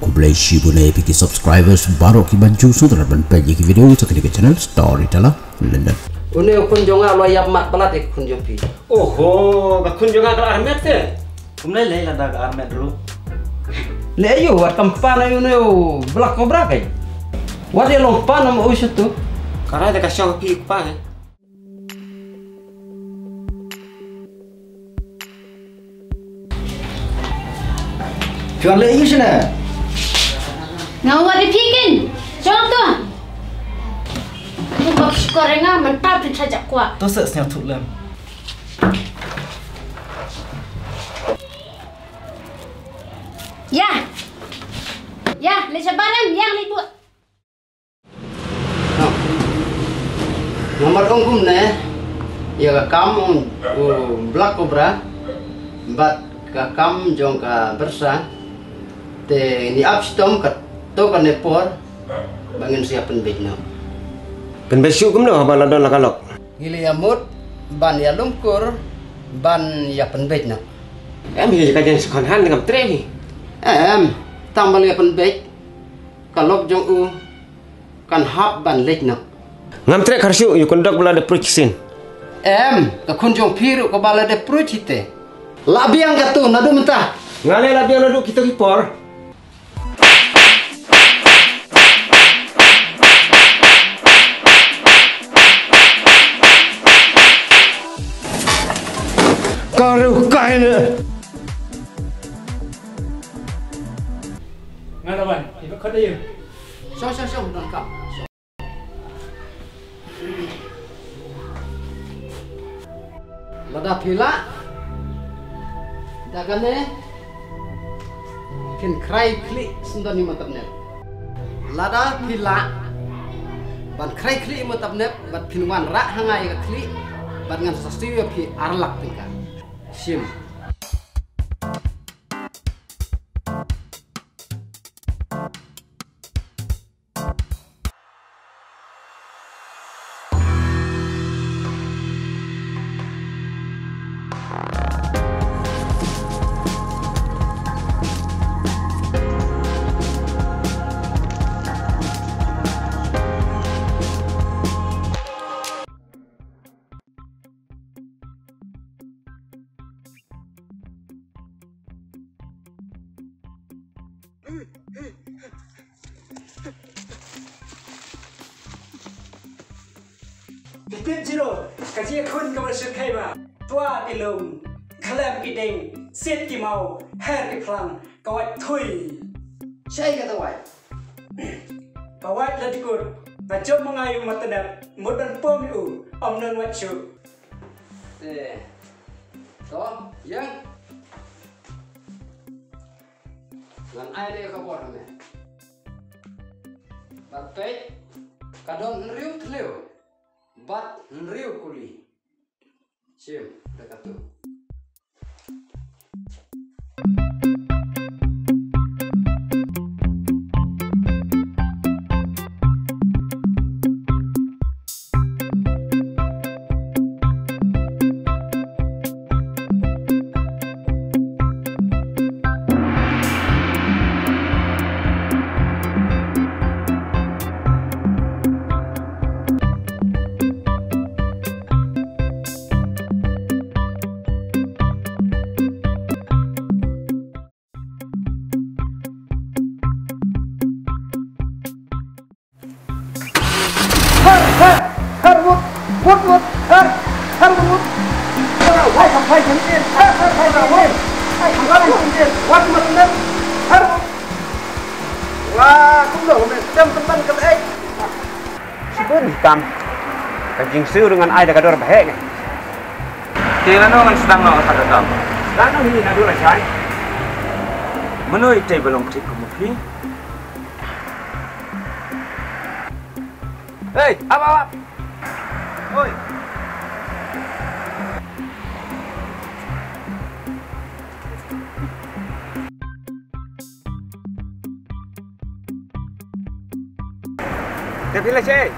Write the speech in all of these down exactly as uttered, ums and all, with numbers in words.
Khublei shibun ïa phi ki subscribers baroh ki ban ju sngewtynnat ban peit ïa ki video jong kane ka channel Storyteller London. Une u khun jong nga u la ïap mat palat ïa ka khun jong phi. Oho, ka khun jong nga ka la armet te. Kumne lei lada ka armet ruh. Lei aïu wat kam pan ïa une u Black Cobra kai. Wat ïa long pan ïa u shuh tu. Ka rai da ka shong phi u kpa eh. Phi wan leh aïu shane? Nga wan ïa phi kin. Shong to. Phi ba shkor ïa nga mynta phin sa jak kwah. To sa sngewthuh lem. Ïa. Ïa, leit shabar em, ïa leit buh. Namar ong kumne, ïa ka kam u Black Cobra bad ka kam jong ka Byrsa, te ngin ïa ap shitom kato kane por ba ngin sa ïa pynbeit noh. Pynbeit shuh kumno haba la don la ka lok? Ngi la ïa mut ban ïa lum kur ban ïa pynbeit noh. Em hi ka jeng second hand ngam treh hi. Em, tang ba la ïa pynbeit. Ka lok jong u kan hap ban leit noh. Ngam treh kharshu ïa u khyndok ba la dep pruit shisien. Em, ka khun jong phi ruh kaba la dep pruit hi te. La biang katu naduh mynta. Nga leh la biang naduh kito ki por. Ka ruh kai ne. Nga la wan, iba khot aïu. Shong, shong, shong, don kam. Lada phi lah, da kane phin khrai khlieh syndon ïa u Matapnep. Lada phi lah ban khrai khlieh ïa u Matapnep bad phin wanrah ha nga ïa ka khlieh bad ngan sa siew ïa phi ar lak tyngka. Shim. Phi tip jino ka jingïakhun kaba shyrkhei ba twa ki lum, khlem ki dieng, siat ki maw, her ki phlang, ka wait thui. Shai ka ta wait. Ka wait la dikut, nga jop ma nga ïa u Matapnep, mut ban pom ïa u, ym don wait shuh. Te, to, ïeng. Ngan ai ne ka bor me. Bad peit, ka don hynriew thliew bad hynriew kuli. Shim da katu. Har, har, har, wut, wut, wut, har, har, wut, wut. Hai, hai, hai, hai, har, har, hai, hai, hai. Hai, har, har, hai, hai. Wat, mat, mat, har, wut. Wah, kumno, me, sedang teman ke, eh. Shibun kam. Ka jingsiew ruh ngan ai da ka dor ba heh ngan. Te lano ngan sdang noh ha ka kam? Sdang noh hi naduh lashai. Mano itei ba long pyrthei kum phi? Hei, ap, ap, ap. Oi. Te phi la shaei?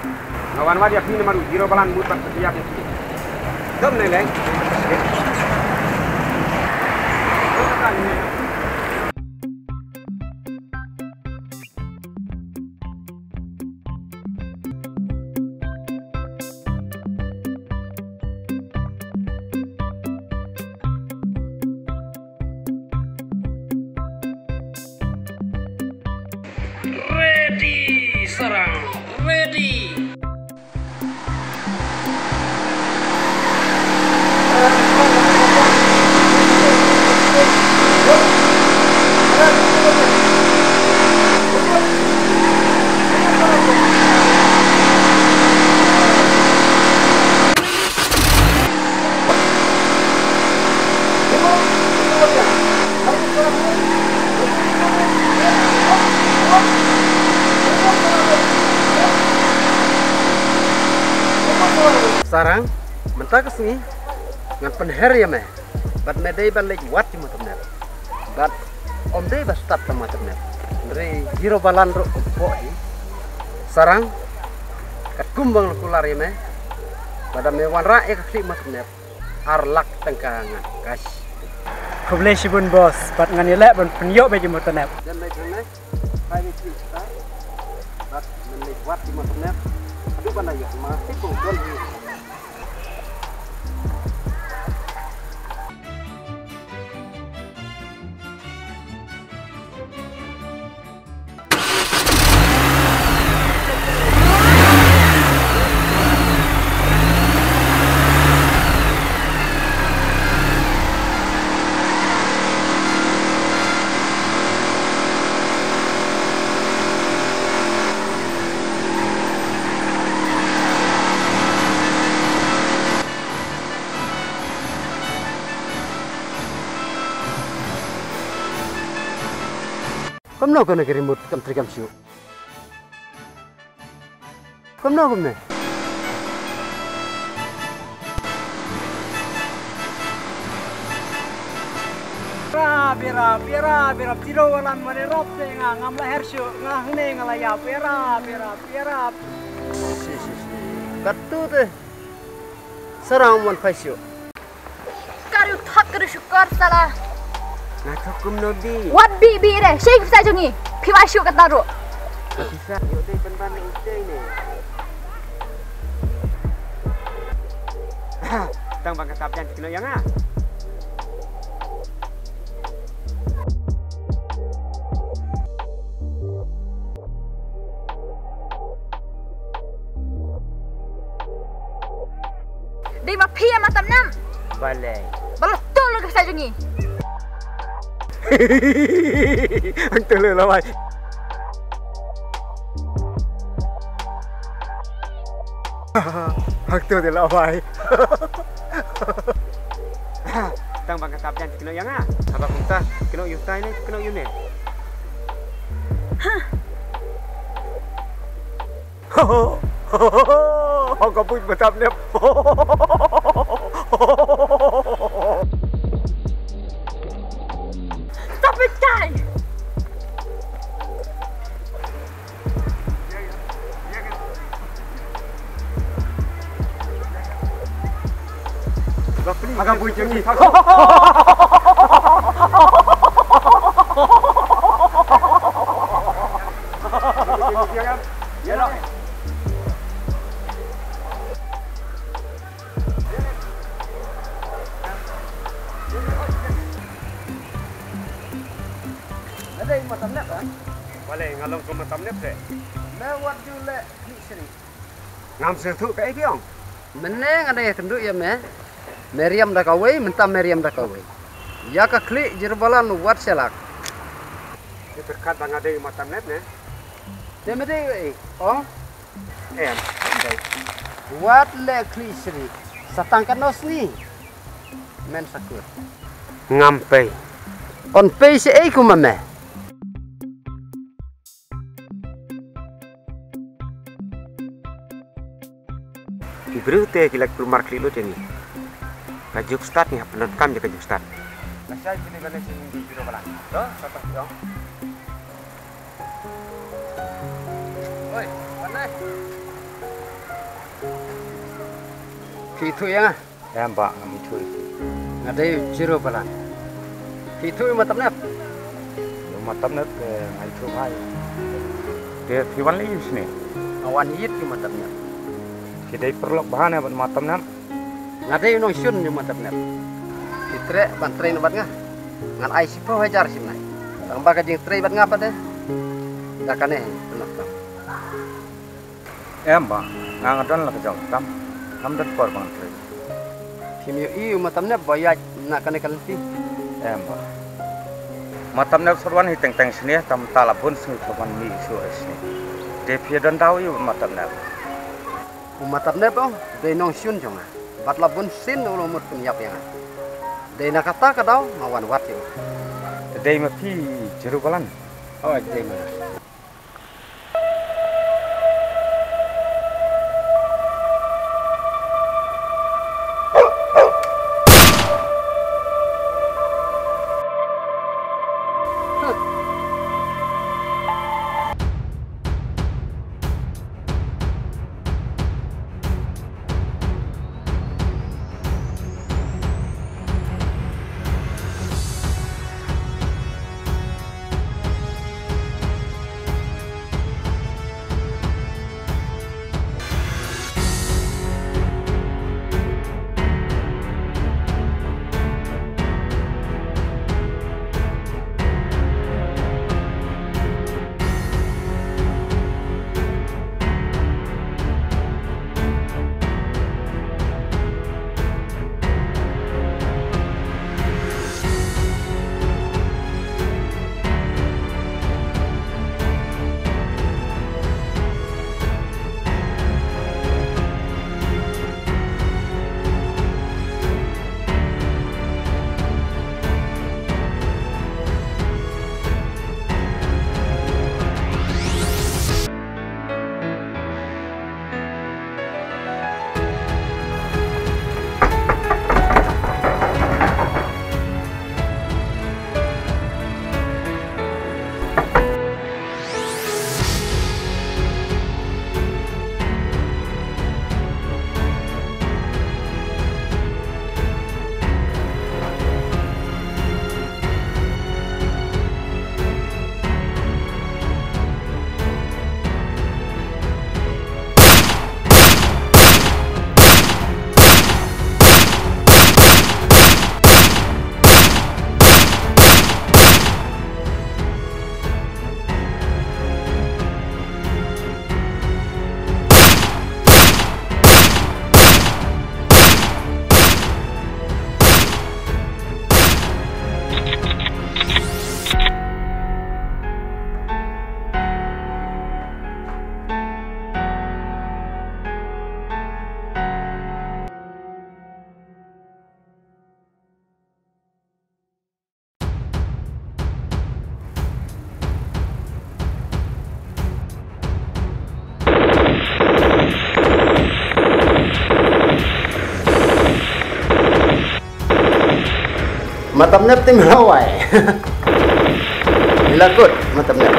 Nga wan wad ïa phi namar u hero ba lan mut bad phi ïa phi. Dom ne leng. Sarang, mynta ka sngi ngan pynher ïa me. Bad me dei ban leit wad ïa u Matamnep. Bad ym dei ba stad tang Matamnep. Hynrei Jirobalan ruh u pok hi. Sarang, katkum ba nga la kular ïa me, lada me wanrah ïa ka khlieh Matamnep, ar lak tyngka ngan cash. Khublei shibun boss, bad ngan ïaleh ban pynïoh beit ïa u Matamnep. Dei leit hangne. Phai beit sha tai. Bad men leit wad ïa u Matamnep. Haduh ban da ïoh ma, te kong don hi. Kumno kane ka remote kam trei kam shuh? Kumno kumne? Bira, bira, bira, bira, Jirobalan mane rop te nga, ngam la her shuh, nga hangne nga la ïap, bira, bira, bira. Shi, shi, shi. Katto te. Sarang wan phai shuh. Ka riewthot ka riewshukor sala. Nga thok kumno bi. Wat bi bi re, shei pisa jong ngi. Phi wai shuh kata ruh. Pisa ïoh dei pynban ïa u tei ne. Tang ba nga tap jan kino ïa nga. Dei ma phi ïa u Matamnep. Balei? Ba la tol ka sa jong ngi. Hangto lei la wai. Hangto lei la wai. Tang ba nga tap jan kino ïa nga. Haba kumta kino ïa u tai ne kino ïa u ne. Hah. Ka buit Matamnep. Stop it, guy! Aga buit jong ngi. Nga dei Matamnep, ah? Balei nga long kum Matamnep te? Me wat ju leh khlieh shrieh. Ngam sngewthuh kaei phi ong. Mynne nga dang ïakynduh ïa me. Me riam da kawei, mynta me riam da kawei. Ïa ka khlieh Jirobalan wat shalak. Te pyrkhat ba nga dei Matamnep ne? Te me dei ei, ong? Em, em dei. Wat leh khlieh shrieh. Sa tang katno sngi. Men sa kut. Ngam pei. Yn pei shaei kum ma me. Ki briew te ki la kulmar khlieh lut ïa ngi. Ka juk stad ngi hap pyndonkam ïa ka juk stad. Lashai pynlong kane sha ngi Jirobalan. To, to, to, to. Oi, wan nai. Phi ithuh ïa nga? Em bah, ngam ithuh ïa phi. Nga dei u Jirobalan. Phi ithuh ïa u Matamnep? Ïa u Matamnep, eh, nga ithuh bha ïa u. Te phi wan lei ïa u shane? Nga wan ïit ïa u Matamnep. Phi dei paralok bha ne bad u Matamnep? Nga dei u nongshun ïa u Matamnep. Phi treh ban trei na bad nga. Ngan ai shiphew hajar shimnai. Tang ba ka jingtrei bad nga pat de. Da kane, kane. Em bah, nga nga don la ka jong ka kam, ngam don por ban trei. Phim ïohi u Matamnep ba ïaid na kane ka lynti. Em bah. Matamnep shu wan hi teng teng shane, te mynta la bun sngi shu wan mih shuh shane. Te phi don daw ïa u Matamnep? U Matamnep u dei nongshun jong nga. Bad la bun sien u la mut pynïap ïa nga. Dei na kata ka daw nga wan wad ïa u. Te dei ma phi Jirobalan? Hooid, dei ma nga. Matam nep tim hawai. Nila kut matam nep.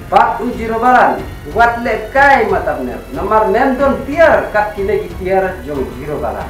Bad u Jirobalan, wat lehkai Matamner, namar mem don tiar kat kine ki tiar jong Jirobalan.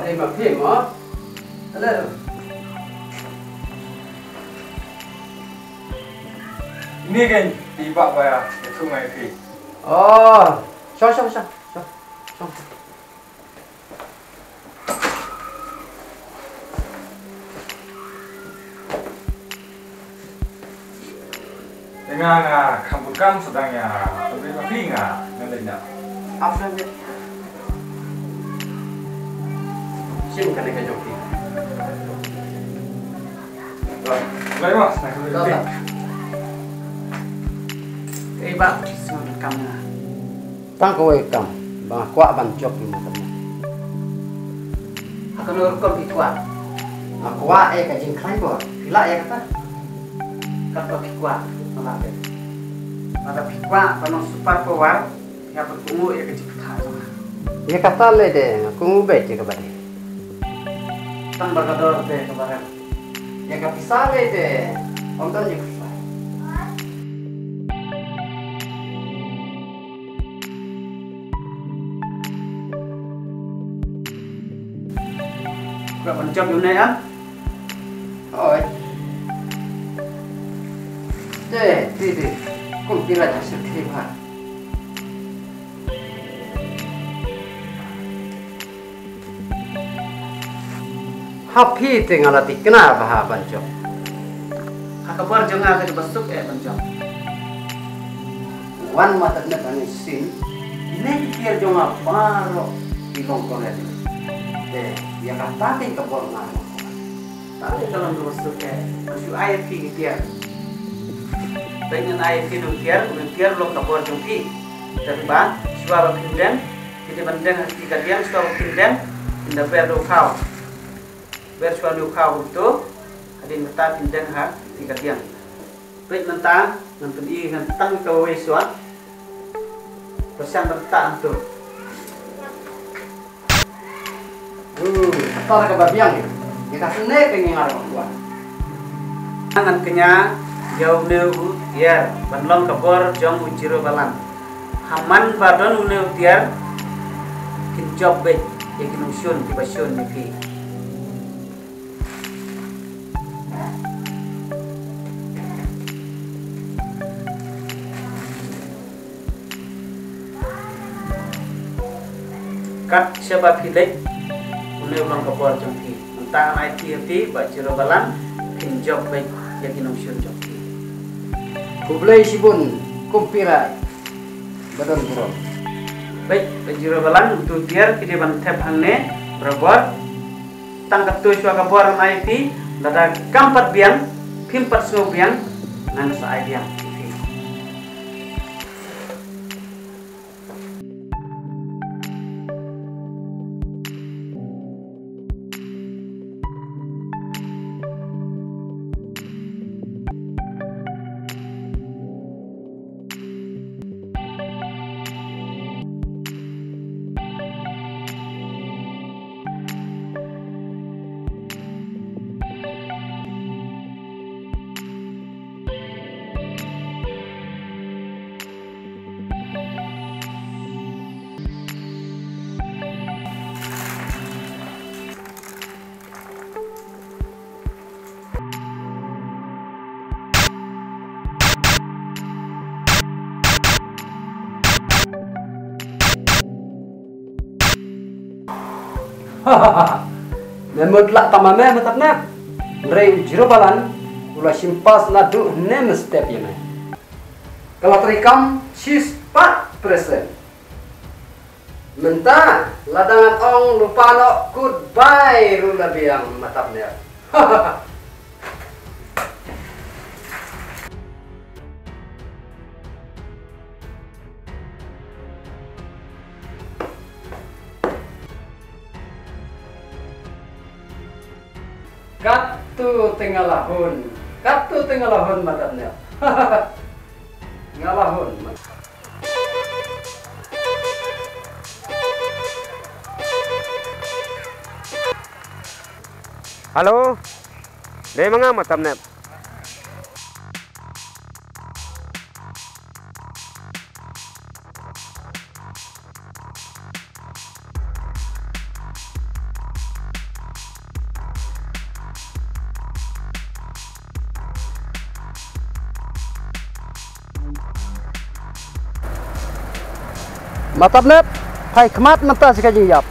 Hei ma phi mo. Hello. Ni kan i ba ba ya tu ngai phi. Oh, sure, sure, sure, sure, sure. Nga nga kham bukam sedang ya. Tapi tapi nga ngelenya. Apa dia? Sim kan ka joki. Lai mas nak. Ei ba, sum kam na. Tang kawei ka kam ba nga kwah ban jop ïa u mater. Ha kano rukom phi kwah? Nga kwah ïa ka jingkhlaiñ bor. Phi lah ïa kata? Katba phi kwah, nga lah beit. Lada phi kwah ban long super power, phi hap ban kohnguh ïa ka jingpynthah jong nga. Ïa kata lei de nga kohnguh beit ïa kaba dei. Tang ba ka dor de kaba rem. Ïa ka pisa lei de ym don ïa ka pisa. Kwah ban jop ïa une em? Hooid. Te, te, te. Kum phi la jah syrkhei bha. Ha phi te nga la thikna bha ban jop. Ha ka bor jong nga ka dei ba suk eh ban jop. Wan ma tad ne ban sing. Ine ki tiar jong nga baroh ki long kong eh. Te ïa kata te ka bor nga. Ta te ka long ka ba suk eh ban shu ai phi ki tiar. Te ngan ai phi nong tiar, nong tiar long ka bor jong phi. Te ba shuwa ba phin deng. Ki dei ban deng ha ki kadiang, shuwa ba kin deng kin da ber da u khaw. Ber shuwa da u khaw kumto, hadien kata kin deng ha ki kadiang. Peit mynta ngan pyni ngan tang kawei shuwa. Pyrshang ban tang to. Uh, kata ka ba biang. Ïa ka sene ka ngi ngar ba kuat. Ngan kñia ïa une u tiar ban long ka bor jong u Jirobalan. Ha man ba don une u tiar kin jop beit ïa ki nongshun kiba shun ïa phi. Kat shaba phi leit, une u long ka bor jong phi. Mynta ngan ai phi ha phi, ba Jirobalan, phin jop beit ïa ki nongshun jong phi. Khublei shibun, kum phi rai, ba don burom. Beit, ba Jirobalan, utu tiar, ki dei ban thep hangne, barabor. Tang katto shuwa ka bor ngan ai phi, lada kam pat biang, phim pat sngew biang, ngan sa ai biang ïa phi. Me mut lah tama me matat ne. Hynrei u Jirobalan u la shim pass naduh hynne mynstep ïa me. Ka la treikam shispah percent. Mynta lada ngan ong lypa noh kut bai ruh la biang matat ne. Katto te nga la hun. Katto te nga la hun matat ne. Nga la hun. Hello. Dei ma nga matam ne. Matabnep, phai khmat mynta sha ka jingïap.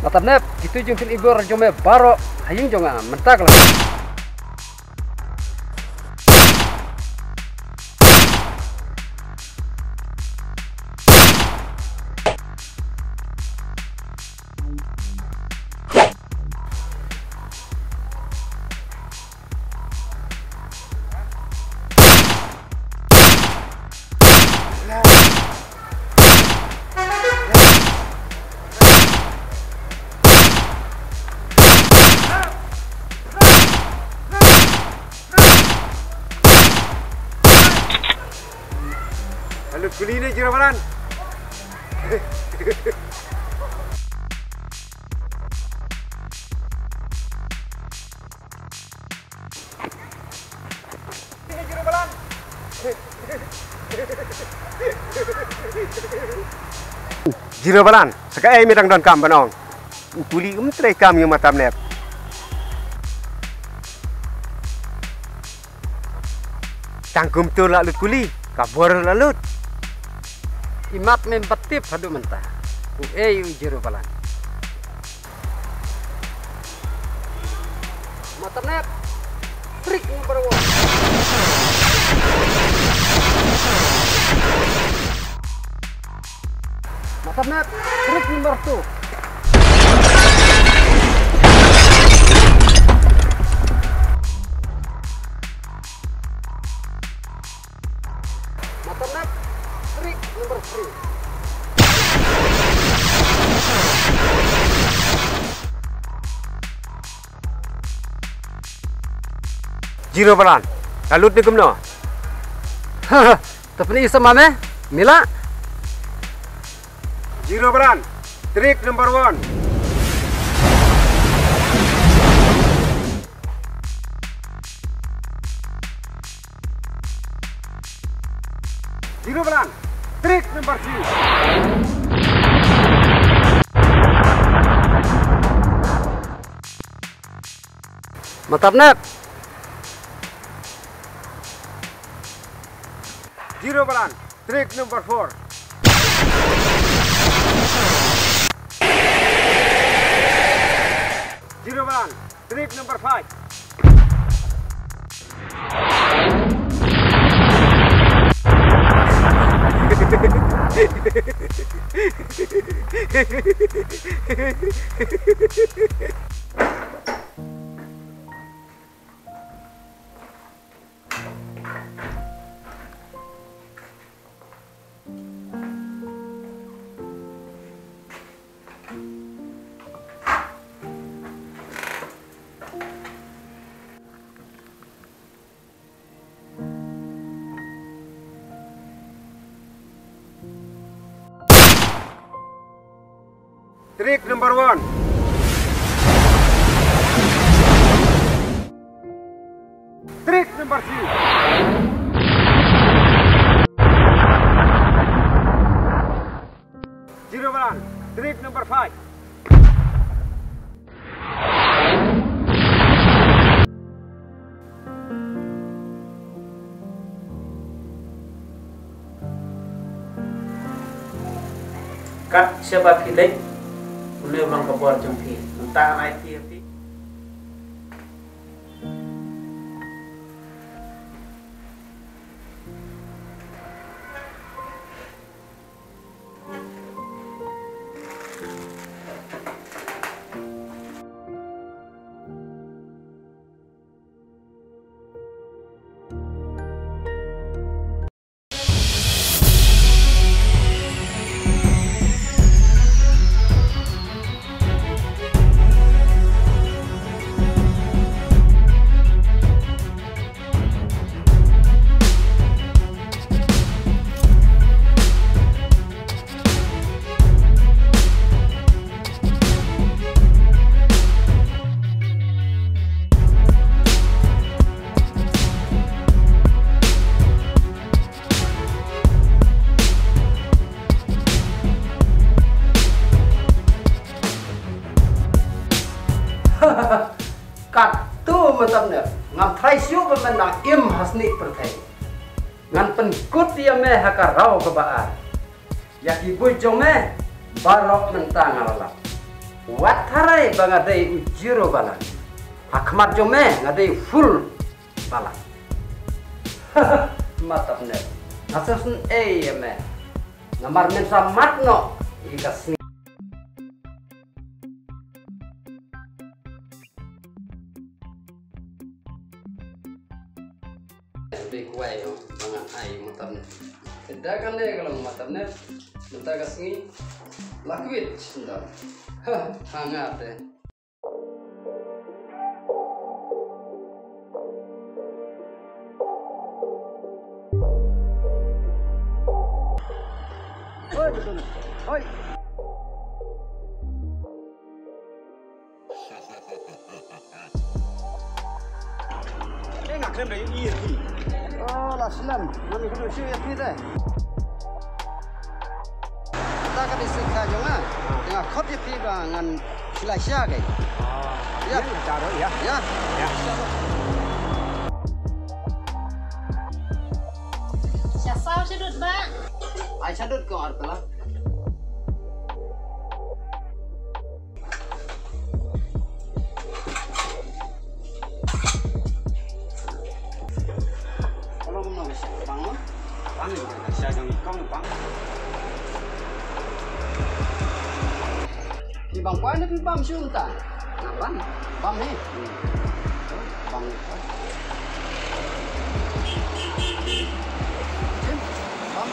Matabnep, kito jingpynibor jong me baroh ha ïing jong nga mynta ka la. Hello, kuli ne Zero Balan. Zero Balan, sa kaei me dang donkam ban ong? U kuli um trei kam ïa u Matabnep. Tang kumto la lut kuli, ka bor la lut. Imat mem pat tip haduh mynta. Uei u Zero Balan. Matabnep. Trick number one. Matabnep. Trick number two. Matabnep, trick number three. Zero Balan, ka lut ne kumno? Te pyni sa ma me, mila. Zero Balan, trick number one. Zero Balan, trick number three. Matabnep. Zero Balan, trick number four. Zero Balan, trick number five. Trick number one. Trick number three. Zero Balan. Trick number five. Kat shaba phi leit, une u long ka bor jong phi. Mynta ngan ai phi ha phi. Ngan pynkut ïa me ha ka raw kaba ar. Ïa ki buit jong me baroh mynta nga la lap. Wat tharai ba nga dei u zero balance. Ha khmat jong me nga dei full balance. Matap ne. Nga sa sngewsih ïa me. Namar men sa mad noh ïa ka sngi. Dei kwai ïa ba ngan ai matap ne. Da kane ka long matap ne. Mynta ka sngi la kwit sendal. Ha, ha nga te. Oi, betul. Oi. Eh, nga khlem da ïohi ïa phi. Oh, la slem. Nga mih khlem shu ïa phi te. Kata ka dei sngewthuh jong nga. Nga khot ïa phi ba ngan shu lait sha ka. Ïa. Ïa, ïa, ïa. Ïa. Ïa. Sha saw sha dud ba. Ai sha dud ko ar tala. Phi bam kwai ne phi bam shu mynta? Nga bam. Bam hi. Bam hi. Bam.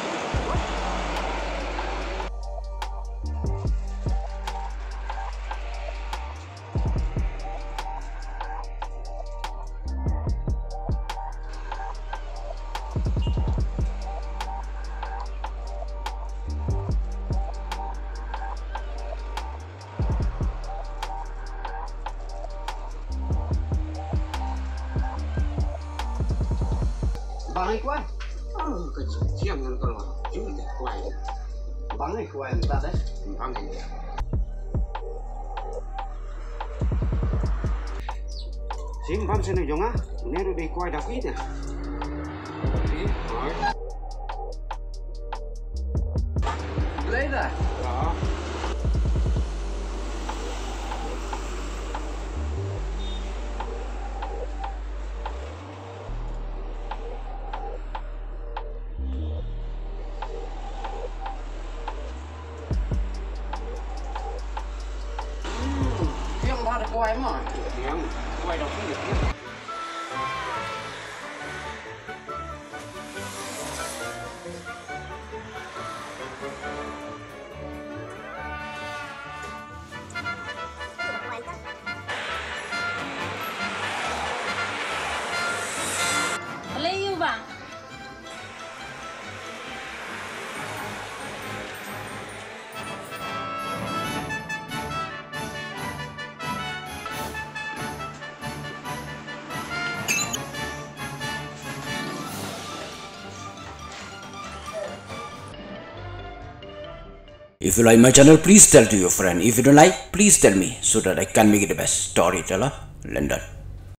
Bang ai kwai. Oh, ka jiang ngan ka long. Ju de kwai. Bang ai kwai mynta de. Bang ai. Sim bam sene jonga. Ne ru de kwai da kwai de. Oi. Later. Yang dah ada kuai mah. Yang kuai dah pun. Hello, you bang. If you like my channel, please tell to your friend. If you don't like, please tell me so that I can make it the best storyteller. London.